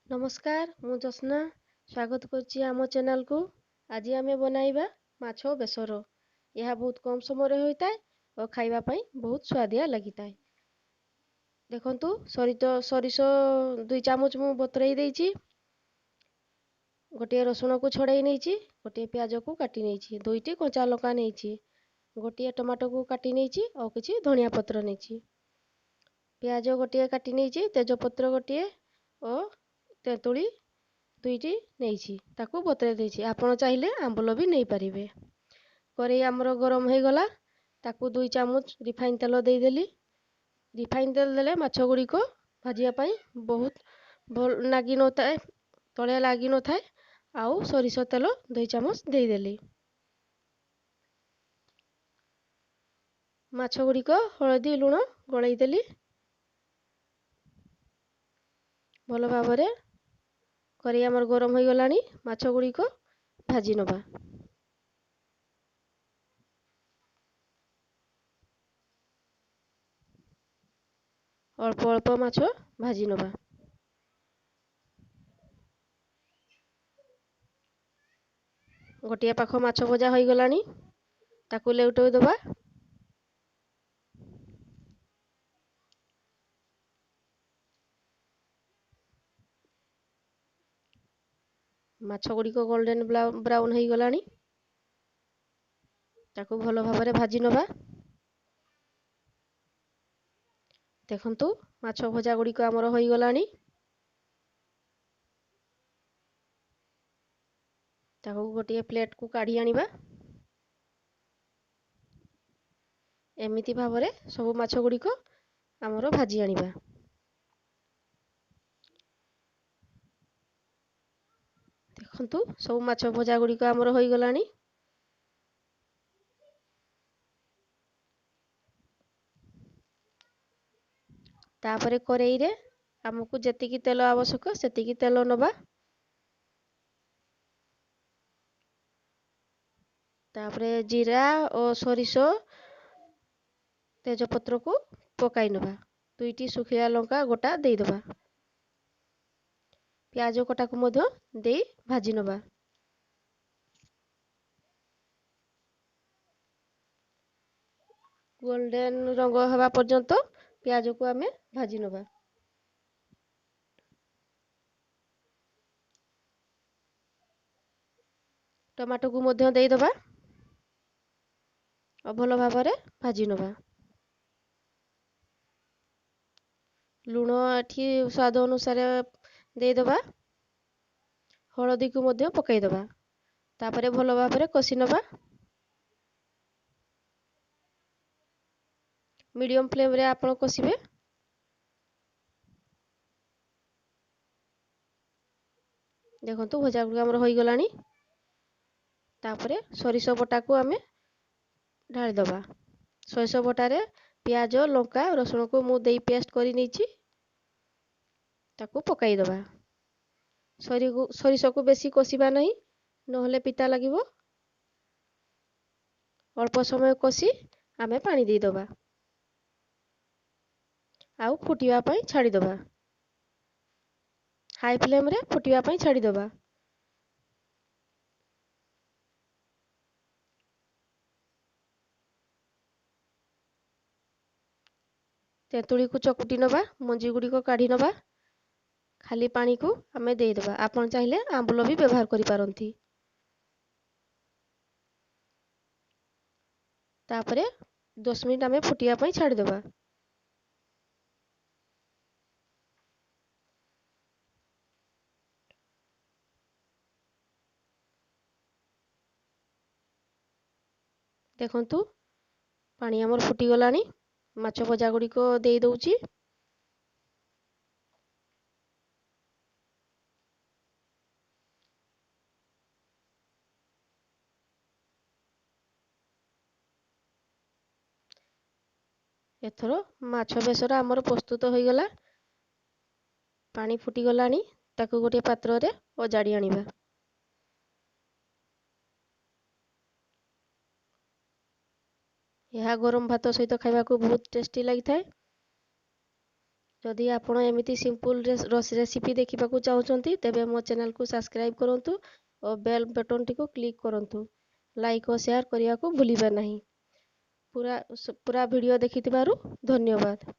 ନମସ୍କାର, ମୁଁ ଜ୍ୟୋତ୍ସ୍ନା ସ୍ୱାଗତ କରୁଛି ଆମ ଚ୍ୟାନେଲକୁ। ଆଜି ଆମେ ବନାଇବା ମାଛ ବେସର। ଏହା ବହୁତ କମ୍ ସମୟରେ ହୋଇଥାଏ ଓ ଖାଇବା ପାଇଁ ବହୁତ ସୁଆଦିଆ ଲାଗିଥାଏ। ଦେଖନ୍ତୁ, ସୋରିଷ 2 ଚାମଚ ମୁଁ ବତୁରାଇ ଦେଇଛି, ଗୋଟିଏ ରସୁଣକୁ ଛଡ଼ାଇ ନେଇଛି, ଗୋଟିଏ ପିଆଜକୁ କାଟି ନେଇଛି, 2ଟି କଞ୍ଚା ଲଙ୍କା ନେଇଛି, ଗୋଟିଏ ଟମାଟୋକୁ କାଟି ନେଇଛି ଆଉ କିଛି ଧନିଆ ପତ୍ର ନେଇଛି, ପିଆଜ ଗୋଟିଏ କାଟି ନେଇଛି, ତେଜପତ୍ର ଗୋଟିଏ ଓ ତେନ୍ତୁଳି 2ଟି ନେଇଛି, ତାକୁ ବତୁରାଇ ଦେଇଛି। ଆପଣ ଚାହିଁଲେ ଆମ୍ବୁଲ ବି ନେଇପାରିବେ। କରେଇ ଆମର ଗରମ ହେଇଗଲା, ତାକୁ 2 ଚାମଚ ରିଫାଇନ୍ ତେଲ ଦେଇଦେଲି। ରିଫାଇନ୍ ତେଲ ଦେଲେ ମାଛ ଗୁଡ଼ିକ ଭାଜିବା ପାଇଁ ବହୁତ ଭଲ ଲାଗି ନଥାଏ, ତଳେ ଲାଗି ନଥାଏ। ଆଉ ସୋରିଷ ତେଲ 2 ଚାମଚ ଦେଇଦେଲି। ମାଛ ଗୁଡ଼ିକ ହଳଦୀ ଲୁଣ ଗୋଳେଇ ଦେଲି ଭଲ ଭାବରେ। କରେଇ ଆମର ଗରମ ହୋଇଗଲାଣି, ମାଛ ଗୁଡ଼ିକ ଭାଜି ନେବା। ଅଳ୍ପ ଅଳ୍ପ ମାଛ ଭାଜି ନେବା। ଗୋଟିଏ ପାଖ ମାଛ ଭଜା ହୋଇଗଲାଣି, ତାକୁ ଲେଉଟାଇ ଦେବା। ମାଛ ଗୁଡ଼ିକ ଗୋଲ୍ଡେନ୍ ବ୍ରାଉନ୍ ହୋଇଗଲାଣି, ତାକୁ ଭଲ ଭାବରେ ଭାଜି ନେବା। ଦେଖନ୍ତୁ, ମାଛ ଭଜା ଗୁଡ଼ିକ ଆମର ହୋଇଗଲାଣି, ତାକୁ ଗୋଟିଏ ପ୍ଲେଟ୍କୁ କାଢ଼ି ଆଣିବା। ଏମିତି ଭାବରେ ସବୁ ମାଛ ଗୁଡ଼ିକ ଆମର ଭାଜି ଆଣିବା। ଦେଖନ୍ତୁ, ସବୁ ମାଛ ଭଜା ଗୁଡ଼ିକ ଆମର ହୋଇଗଲାଣି। ତାପରେ କରେଇରେ ଆମକୁ ଯେତିକି ତେଲ ଆବଶ୍ୟକ ସେତିକି ତେଲ ନେବା। ତାପରେ ଜିରା ଓ ସୋରିଷ ତେଜପତ୍ରକୁ ପକାଇ ନେବା। 2ଟି ଶୁଖିଲା ଲଙ୍କା ଗୋଟା ଦେଇଦେବା। ପିଆଜ କଟାକୁ ମଧ୍ୟ ଦେଇ ଭାଜି ନେବା। ଗୋଲ୍ଡେନ୍ ରଙ୍ଗ ହେବା ପର୍ଯ୍ୟନ୍ତ ପିଆଜକୁ ଆମେ ଭାଜି ନେବା। ଟମାଟୋକୁ ମଧ୍ୟ ଦେଇଦେବା ଆଉ ଭଲ ଭାବରେ ଭାଜି ନେବା। ଲୁଣ ଏଠି ସ୍ୱାଦ ଅନୁସାରେ ଦେଇଦେବା। ହଳଦୀକୁ ମଧ୍ୟ ପକାଇଦେବା। ତାପରେ ଭଲ ଭାବରେ କଷି ନେବା। ମିଡ଼ିୟମ୍ ଫ୍ଲେମ୍ରେ ଆପଣ କଷିବେ। ଦେଖନ୍ତୁ, ଭଜା ଗୁଡ଼ିକ ଆମର ହୋଇଗଲାଣି। ତାପରେ ସୋରିଷ ବଟାକୁ ଆମେ ଢାଳିଦେବା। ସୋରିଷ ବଟାରେ ପିଆଜ, ଲଙ୍କା, ରସୁଣକୁ ମୁଁ ଦେଇ ପେଷ୍ଟ କରି ନେଇଛି, ତାକୁ ପକାଇଦେବା। ସୋରିଷକୁ ବେଶୀ କଷିବା ନାହିଁ, ନହେଲେ ପିତା ଲାଗିବ। ଅଳ୍ପ ସମୟ କଷି ଆମେ ପାଣି ଦେଇଦେବା ଆଉ ଫୁଟିବା ପାଇଁ ଛାଡ଼ିଦେବା। ହାଇ ଫ୍ଲେମ୍ରେ ଫୁଟିବା ପାଇଁ ଛାଡ଼ିଦେବା। ତେନ୍ତୁଳିକୁ ଚକୁଟି ନେବା, ମଞ୍ଜି ଗୁଡ଼ିକ କାଢ଼ି ନେବା, ଖାଲି ପାଣିକୁ ଆମେ ଦେଇଦେବା। ଆପଣ ଚାହିଁଲେ ଆମ୍ବୁଲ ବି ବ୍ୟବହାର କରିପାରନ୍ତି। ତାପରେ 10 ମିନିଟ୍ ଆମେ ଫୁଟିବା ପାଇଁ ଛାଡ଼ିଦେବା। ଦେଖନ୍ତୁ, ପାଣି ଆମର ଫୁଟିଗଲାଣି। ମାଛ ଭଜା ଗୁଡ଼ିକ ଦେଇ ଦେଉଛି। ଏଥର ମାଛ ବେସର ଆମର ପ୍ରସ୍ତୁତ ହୋଇଗଲା। ପାଣି ଫୁଟିଗଲାଣି, ତାକୁ ଗୋଟିଏ ପାତ୍ରରେ ଅଜାଡ଼ି ଆଣିବା। ଏହା ଗରମ ଭାତ ସହିତ ଖାଇବାକୁ ବହୁତ ଟେଷ୍ଟି ଲାଗିଥାଏ। ଯଦି ଆପଣ ଏମିତି ସିମ୍ପଲ୍ ରେସିପି ଦେଖିବାକୁ ଚାହୁଁଛନ୍ତି, ତେବେ ମୋ ଚ୍ୟାନେଲକୁ ସବସ୍କ୍ରାଇବ୍ କରନ୍ତୁ ଓ ବେଲ୍ ବଟନ୍ଟିକୁ କ୍ଲିକ୍ କରନ୍ତୁ। ଲାଇକ୍ ଓ ସେୟାର କରିବାକୁ ଭୁଲିବେ ନାହିଁ। ପୁରା ପୁରା ଭିଡ଼ିଓ ଦେଖିଥିବାରୁ ଧନ୍ୟବାଦ।